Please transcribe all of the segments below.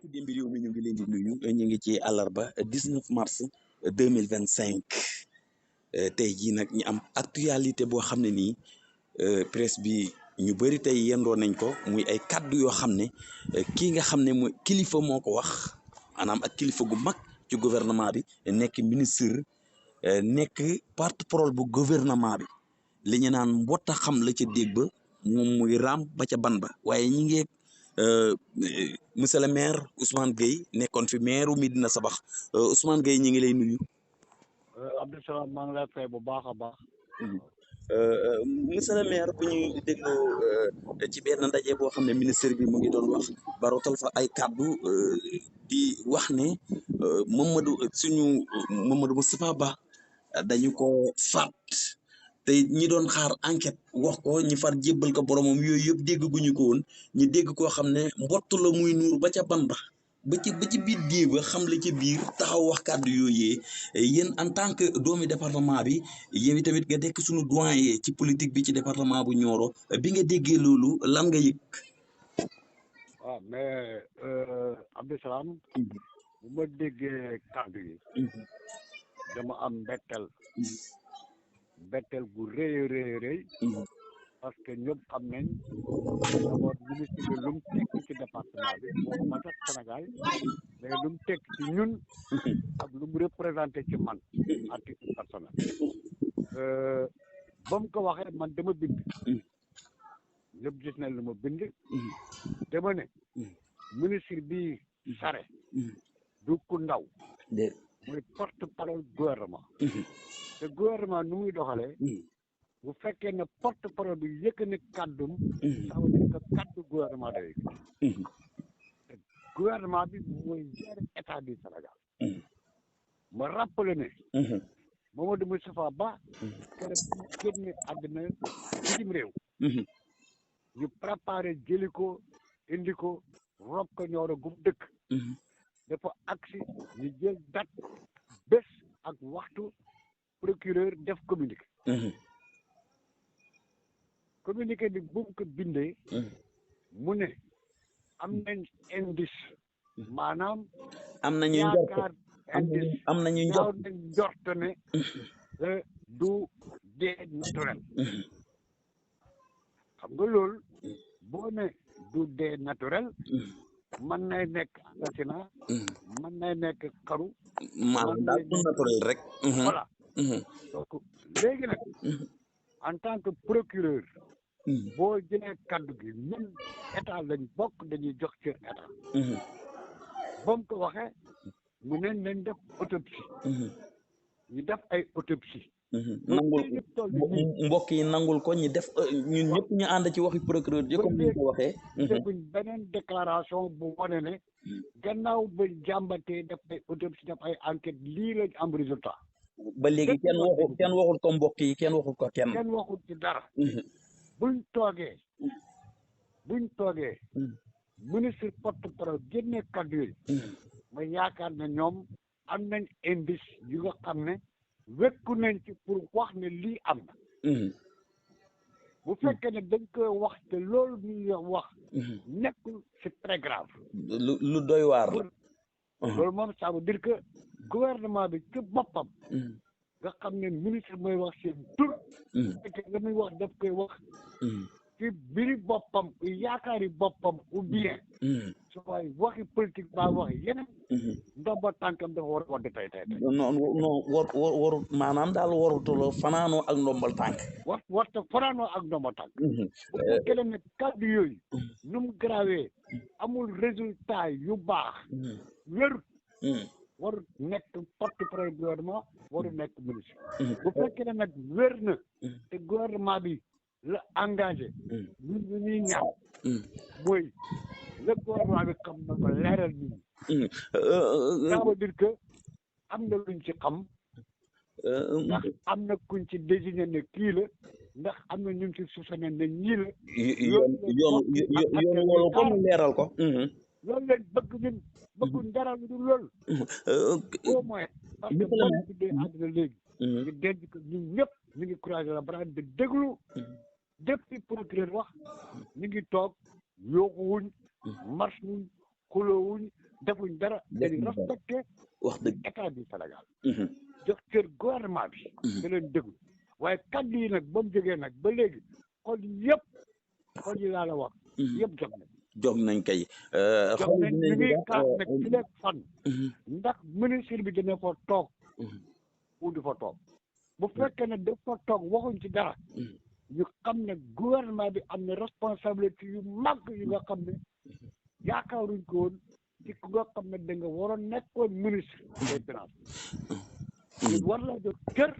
mbokk démb réew mi ñu ngi leen di nuyu ñu ngi ci àllarba 19 mars 2025 tey jii nag ñu am actualité boo xam ne nii presse bi ñu bëri tey yendoo nañ ko muy ay kàddu yoo xam ne kii nga xam ne mooy kilifa moo ko wax maanaam ak kilifa gu mag ci gouvernement bi nekk ministre nekk porte-parole bu gouvernement bi li ñu naan mboota xam la ca dégg ba moom muy raam ba ca ban ba waaye ñi ngi monsieur le maire Ousmane Gueye nekkoon fi maire Médina Sabax Ousmane Gueye ñi ngi lay nuyu. Abdou Salam maa ngi lay fay bu baax a baax. monsieur le maire bu ñuy déglu ci benn ndaje boo xam ne ministre bi mu ngi doon wax barotal fa ay kàddu di wax ne Mamadou Moustapha Ba dañu ko faat te ñi doon xaar enquête wax ko ñi far jébbal ko boromam yooyu yëpp dégg guñu ko woon ñu dégg koo xam ne mbott la muy nuur ba ca ban ba ci biir déeg ba xam la ci biir taxaw wax kàddu yooyee yéen en tant que doomi département bi yow tamit nga dekk suñu doyen ci politique bi ci département bu Nioro bi nga déggee loolu lan nga yëg. waaw mais Abdou Salam bu ma déggee kàddu yi dama am mbetteel bu rëy parce que ñëpp xam nañ d'abord ministre bi lu mu tekk ci département bi waxuma sax Sénégal mais lu mu tekk ci ñun ak lu mu représenté ci man à titre personnel ba mu ko waxee man dama bind ñëpp gis nañ lu ma bind dama ne ministre bi Sare du ku ndaw muy porte-parole gouvernement te gouvernement nu muy doxalee bu fekkee ne porte-parole bi yëkkati kàddum ça veut dire que kàddu gouvernement day te gouvernement bi mooy gérer état du Sénégal ma rappelé ne Mamadou Moustapha Ba keroog bu génne àddina bitim réew ñu préparé jëli ko indi ko rob ko Nioro gum dëkk dafa agsi ñu jël date bés ak waxtu procureur def communiqué communiqué bi bu mu ko bindee mu ne am nañ indice maanaam am nañu yaakaar indice am nañu ñaaw nañ njort ne du dee naturel xam nga loolu boo ne du dee naturel mën nay nekk assassinat mën nay nekk xaru maanaam daal du naturel rek voilà donc léegi nag en tant que procureur boo jëlee kaddu gi ñun état lañ bokk dañuy jox cër état ba mu ko waxee mu ne nañ def autopsie ñu def ay autopsie nangul mbokk yi nangul ko ñi def ñun ñëpp ñu ànd ci waxi procureur ji comme ni ko waxee defuñ beneen déclaration bu wane ne gannaaw ba jàmbatee def ay autopsie def ay enquête lii lañ am résultat ba léegi kenn waxul ko mbokk yi kenn waxul ko kenn waxul ci dara buñ toogee ministre porte-parole génne kaddu yooyu ma yaakaar ne ñoom am nañ indice yu nga xam ne wekku nañ ci pour wax ne lii am na bu fekkee ne dañ koy wax te loolu ñuy wax nekkul c'est très grave lu doy waar la loolu moom ça veut dire que gouvernement bi ci boppam nga xam ne ministre mooy wax seen tur fekkee nga muy wax daf koy wax ci biri boppam yaakaari boppam ou bien su waay waxi politique baa waxi yeneen ndomba tànkam dafa war a wadd tey non waru maanaam daal warutuloo fanaanoo ak ndombal tànk warta fanaanoo ak ndombal tànk bu fekkee ne kàddu yooyu nu mu grawee amul résultat yu baax wérut waru nekk porte-parole gouvernement waru nekk ministre bu fekkee ne nag wér na te gouvernement bi la engagé ñun ñu ñuy ñaaw mooy le gouvernement bi xam na ko leeral nit ñi ça veut dire que am na luñ ci xam ndax am na kuñ ci désigné ne kii la ndax am na ñun ci soupçonné ne ñii la yoon wolu ko mu leeral ko loolu lañ bëgg ñun bëgguñ dara lu dul loolu au moins parce que boo tuddee àddina léegi ñu denc ko ñun ñëpp ñu ngi croiser la bras de déglu depuis procureur wax ñu ngi toog yooxu wuñ marche wuñ xuloo wuñ defuñ dara dañu respecté wax dëgg état du Sénégal jox cër gouvernement bi da leen déglu waaye kaddu yi nag ba mu jógee nag ba léegi xol yi laa la wax yëpp jóg nañ kay jóg nañ ñu ngi kaas nag ci leeg fan ndax ministre bi dina fa toog ou du fa toog bu fekkee ne dafa toog waxuñ ci dara ñu xam ne gouvernement bi am na responsabilité yu mag yu nga xam ne yaakaaruñ ko woon ci ku nga xam ne da nga waroon nekkoon ministre des finances ñu war la jox kër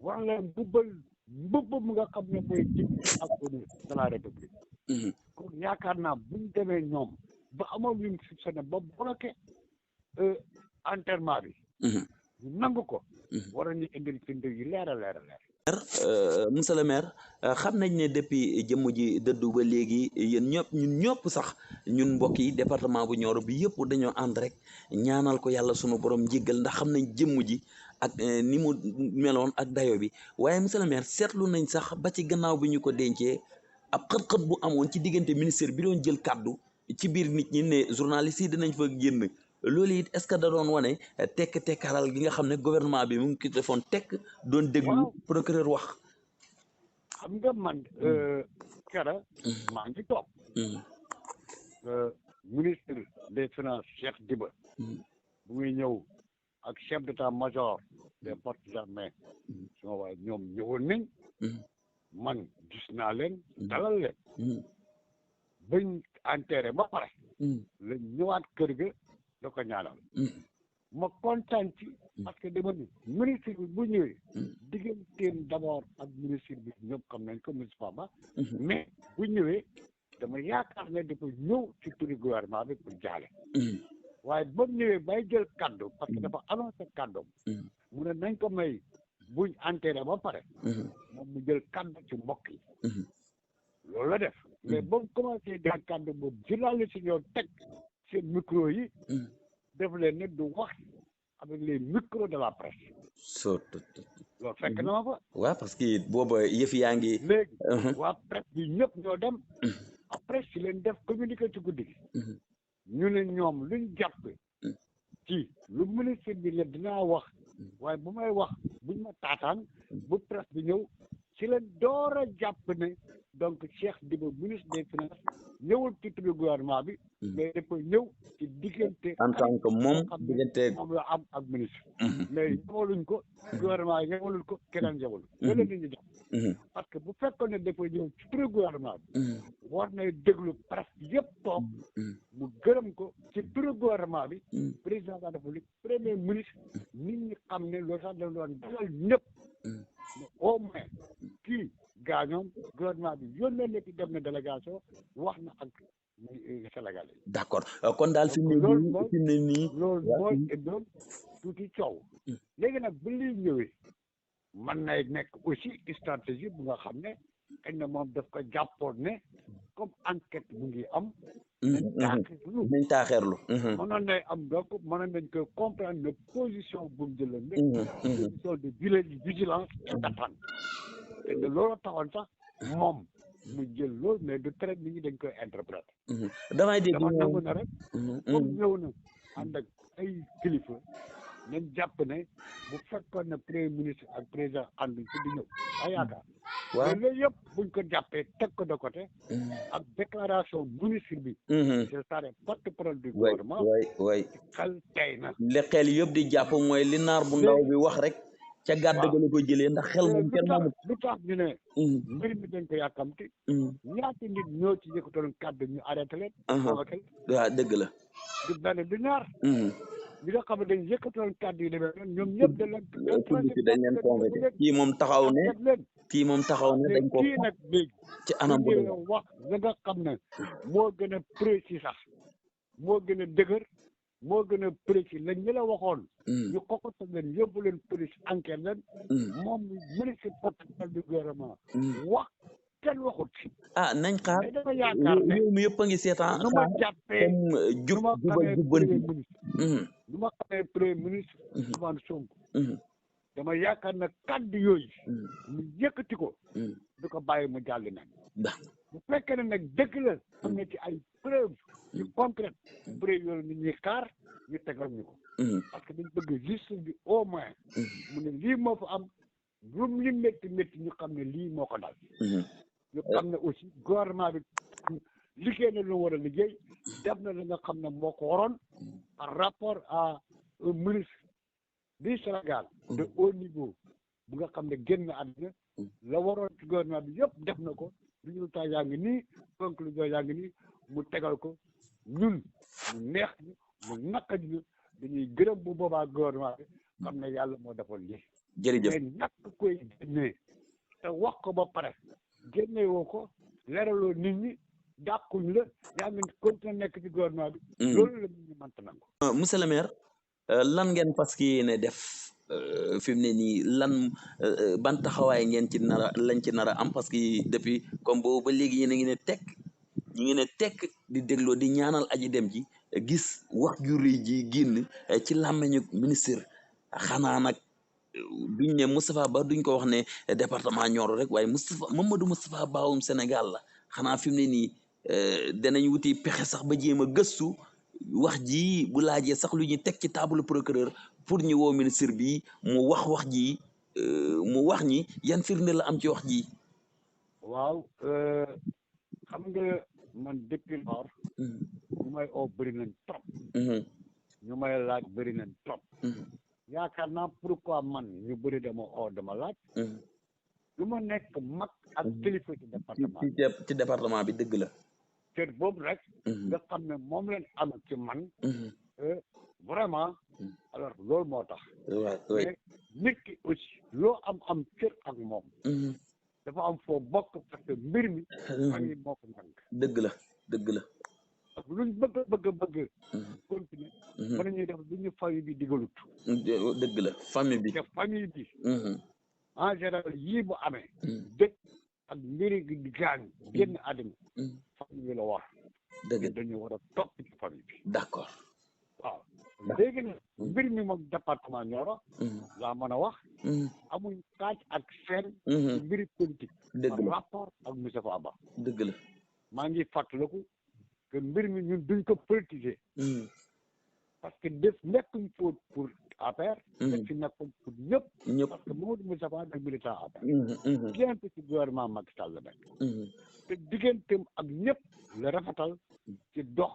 war la mbubb mu nga xam ne mooy jig ak honneur de la république kon yaakaar naa buñ demee ñoom ba amoon luñ soupçonné ba bloqué enterrement bi ñu nangu ko war nañu indil firnde yu leer a leer a leer monsieur le maire xam nañ ne depuis jëmm ji dëddu ba léegi yéen ñun ñëpp sax ñun mbokk yi département bu Nioro bi yëpp dañoo ànd rek ñaanal ko yàlla sunu borom njéggal ndax xam nañ jëmm ji ak ni mu meloon ak dayo bi waaye monsieur le maire seetlu nañ sax ba ci gannaaw bi ñu ko dencee ab xët-xët bu amoon ci diggante ministère bi doon jël kàddu ci biir nit ñi ne journaliste yi dinañ fa génn loolu it est-ce que da doon wane tekkaaral gi nga xam ne gouvernement bi mu ngi ko defoon tekk doon déglu procureur wax. xam nga man kera maa ngi toog ministre des finances Cheikh Diba bu muy ñëw ak chef d'état-major des forces armées suma waaye ñoom ñëwoon nañ man gis naa leen dalal leen bañ enterré ba pare lañ ñëwaat kër ga da ko ñaanal ma kontaan ci parce que dama ni ministre bi bu ñëwee digganteem d'abord ak ministre bi ñëpp xam nañ ko Moustapha Ba mais bu ñëwee dama yaakaar ne dafa ñëw ci turi gouvernement bi pour jaale waaye ba mu ñëwee bay jël kaddu parce que dafa annoncé kaddoom mu ne nañ ko may buñ enterré ba pare moom mu jël kaddu ci mbokk yi loolu la def mais ba mu commencé jël kaddu boobu journaliste yi ñoo teg seen micro yi def leen ne du wax avec les micros de la presse loolu fekk na ma fa waaw parce que booba yëf yaa ngi léegi waa presse bi ñëpp ñoo dem après si leen def communiqué ci guddi gi ñu ne ñoom luñ jàpp ci lu ministre bi ne dinaa wax waaye bu may wax buñ ma taataan bu presse bi ñëw ci leen door a jàpp ne donc Cheikh Diba ministre des finances ñëwul ci turu gouvernement bi mais dafa ñëw ci diggante en tant que moom diggante moom la am ak ministre mais ñëwaluñ ko gouvernement yi ñëwaluñ ko keneen ñëwul loolu la ñu jox parce que bu fekkoon ne dafa ñëw ci turu gouvernement bi war nay déglu presse yëpp toog mu gërëm ko ci turu gouvernement bi président de la République premier ministre nit ñi xam ne loolu sax dañ doon dalal ñëpp mais au moins kii gaañoom gouvernement bi yónnee na ci dem na délégation wax na ak Sénégalais yi. d'accord kon daal fi mu ne nii loolu mooy doon tuuti coow. léegi nag bu liy ñëwee mën nay nekk aussi stratégie bu nga xam ne xëy na moom daf ko jàppoon ne comme enquête mu ngi am. nañ taaxeerlu. mënoon nay am donc mënoon nañ ko comprendre ne position bu mu jëloon ne. position de vigilance et d'attente. te ne loolu taxoon sax moom mu jël loolu mais du tere nit ñi dañ koy interpréter. damay dégg dama nangu na rek. comme ñëw na ànd ak ay kilifa nañ jàpp ne bu fekkoon ne premier ministre ak président ànduñ ci di ñëw ay yaakaar. waaw mais loolu yëpp buñ ko jàppee teg ko de côté. ak déclaration ministre bi. c'est ça porte-parole du gouvernement. way xel tey na. li xel yëpp di jàpp mooy li naar bu ndaw bi wax rek. ca gàdd ga la ko jëlee ndax xel moom kenn moomu. lu tax ñu ne. mbir mi dañ ko yàkkamti. ñaata nit ñoo ci yëkkatoon kàddu ñu arrêté leen. waaw dëgg la. du benn du ñaar. ñi nga xam ne dañ yëkkatoon kàddu yi demee noonu ñoom ñëpp dañ leen convoqué kii moom taxaw ne dañ ko kii nag léegi ci anam bu wax la nga xam ne moo gën a précis sax moo gën a dëgër moo gën a précis lañ ñu la waxoon ñu kokotal leen yóbbu leen police enquête leen moom ministre porte-parole du gouvernement wax kenn waxut si nañ xaar mais dama yaakaar ne réew mi yëpp a ngi seetaan nu ma jàppee jub premier jubbanti ministre nu ma xamee premier ministre Ousmane Sonko dama yaakaar na kàddu yooyu mu yëkkati ko du ko bàyyi mu jàll nag bu fekkee ne nag dëgg la am na ci ay preuve yu concrète preuve yooyu nit ñuy xaar ñu tegal ñu ko parce que dañ bëgg justice bi au moins mu ne lii moo fa am lum li métti métti ñu xam ne lii moo ko dal ñu xam ne aussi gouvernement bi liggéey na lu war a liggéey def na li nga xam ne moo ko waroon par rapport à un ministre du Sénégal de haut niveau bu nga xam ne génn àddina la waroon ci gouvernement bi yëpp def na ko résultat yaa ngi nii conclusion yaa ngi nii mu tegal ko ñun mu neex ñu mu naqadi ñu dañuy gërëm bu boobaa gouvernement bi xam ne yàlla moo defoon lii jërëjëf mais ñàkk koy génnee te wax ko ba pare génne woo ko leeraloo nit ñi dàquñ la yaa ngi continué nekk ci gouvernement bi loolu la nit ñi mënta nangu monsieur le maire lan ngeen fas yéene def fi mu ne nii lan ban taxawaay ngeen ci nar a lañ ci nar a am parce que depuis comme boobu ba léegi yéen a ngi ne tekk ñu ngi ne tekk di dégloo di ñaanal aji dem ji gis wax ju rëy ji génn ci làmmeñu ministre xanaa nag duñ ne Moustapha Ba duñ ko wax ne département Nioro rek waaye Mamadou Moustapha Bawum Sénégal la xanaa fi mu ne nii danañ wuti pexe sax ba jéem a gëstu wax ji bu laajee sax lu ñuy teg ci table procureur pour ñu woo ministre bi mu wax ji mu wax ñi yan firnde la am ci wax ji. waaw xam nga man depuis lors ñu may oo bëri nañ trop ñu may laaj bëri nañ trop yaakaar naa pourquoi man ñu bëri dama oo dama laaj lu ma nekk mag ak kilifa ci département ci département bi dëgg la cër boobu rek nga xam ne moom leen am ci man vraiment alors loolu moo tax mais nit ki aussi loo am cër ak moom dafa am foo bokk parce que mbir mi famille moo ko nank dëgg la ak luñ bëgg continuer mën nañuy def lu ñu famille bi digalut dëgg la famille bi te famille bi en général yii bu amee dëkk ak mbiri di gaañ génn àddina famille bi la war dëgg dañu war a topp ci famille bi d'accord waaw léegi nag mbir mi moom département Nioro laa mën a wax amuñ kaaj ak seen ci mbiri politique dëgg la par rapport ak Moustapha Ba dëgg la maa ngi fàttaliku que mbir mi ñun duñ ko politiser parce que def nekkuñ pour APR def fi nekkuñ pour ñëpp parce que Mamadou Moustapha nag militant APR bien que ci gouvernement Macky Sall la nekk te digganteem ak ñëpp la rafetal ci dox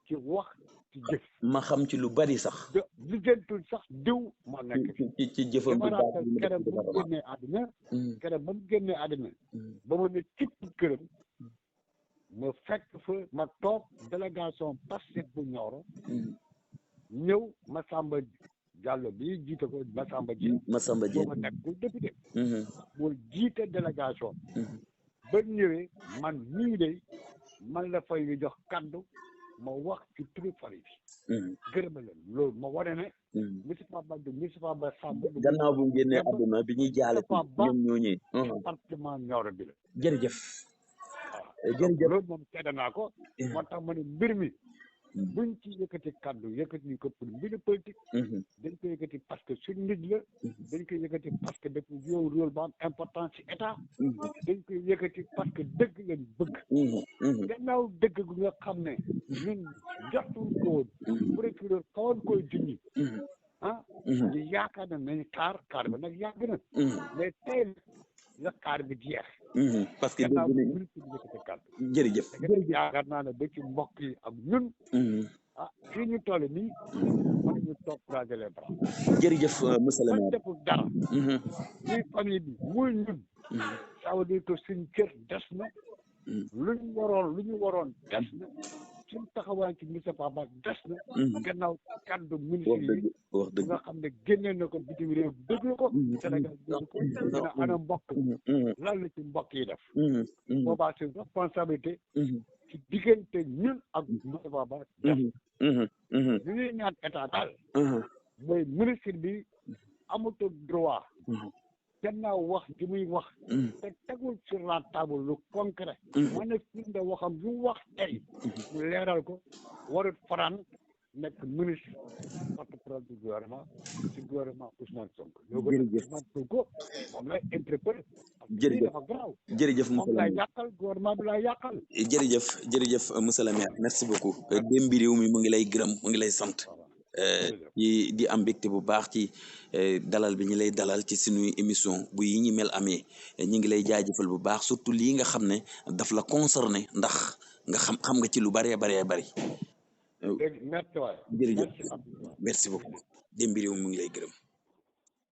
ci wax ci jëf ma xam ci lu bari sax diggantul sax diw moo nekk ci jëfam bu baax keroog ba mu génnee àddina keroog ba mu génnee àddina ba ma ne cipp këram ma fekk fa ma toog délégation Pastef bu Nioro ñëw Massamba Diallo bi jiite ko Massamba Dieng booba nekkul député moo jiite délégation ba ñëwee man nii de man la fay ñu jox kaddu ma wax ci turu famille bi gërëma leen loolu ma wane ne Moustapha Ba Samb gannaaw bu mu génnee àdduna bi ñuy jaale ñoom ñooñee département Nioro bi la jërëjëf jërëjëf loolu moom seede naa ko moo tax ma ne mbir mi buñ ci yëkkati kaddu yëkkati ñu ko pour mbiru politique dañ ko yëkkati parce que suñ nit la dañ koy yëkkati parce que dafa yow rôle ba am importance ci état dañ koy yëkkati parce que dëgg lañ bëgg gannaaw dëgg gu nga xam ne ñun jotuñ ko woon procureur kawoon koy junñi ñu yaakaar na nañ xaar ba nag yàgg na mais tey la xaar bi jeex parce que gannaaw ministre bi yëkkati kaddu jërëjëf yaakaar naa ne ba ci mbokk yi ak ñun fii ñu toll nii mën ñu toog croiser les bras jërëjëf monsieur le maire deful dara muy famille bi muy ñun ça veut dire que suñ cër des na lu ñu waroon des na suñ taxawaay ci Moustapha Ba des na gannaaw kaddu ministre yi wax dëgg nga xam ne génnee na ko bitim réew déglu ko Sénégal déglu ko dina ana mbokk lan la ci mbokk yi def boobaa c'est responsabilité ci diggante ñun ak Moustapha Ba def li ñuy ñaan état daal mooy ministre bi amatul droit gannaaw wax ji muy wax te tegul sur la table lu concret mën a firnde waxam lu wax tey mu leeral ko warut faraan nekk ministre porte-parole du gouvernement ci gouvernement Ousmane Sonko. jërëjëf Ousmane Sonko moom lay interpellé. jërëjëf dafa garaaw. jërëjëf moom lay yàqal gouvernement bi lay yàqal. jërëjëf monsieur le maire merci beaucoup. démbi réew mi mu ngi lay gërëm mu ngi lay sant. di am mbégte bu baax ci dalal bi ñu lay dalal ci suñuy émission bu yi ñi mel amee ñi ngi lay jaajëfal bu baax surtout lii nga xam ne daf la concerné ndax nga xam nga ci lu bëree bëri. merci waay jërëjëf merci beaucoup démbi réew mi mu ngi lay gërëm.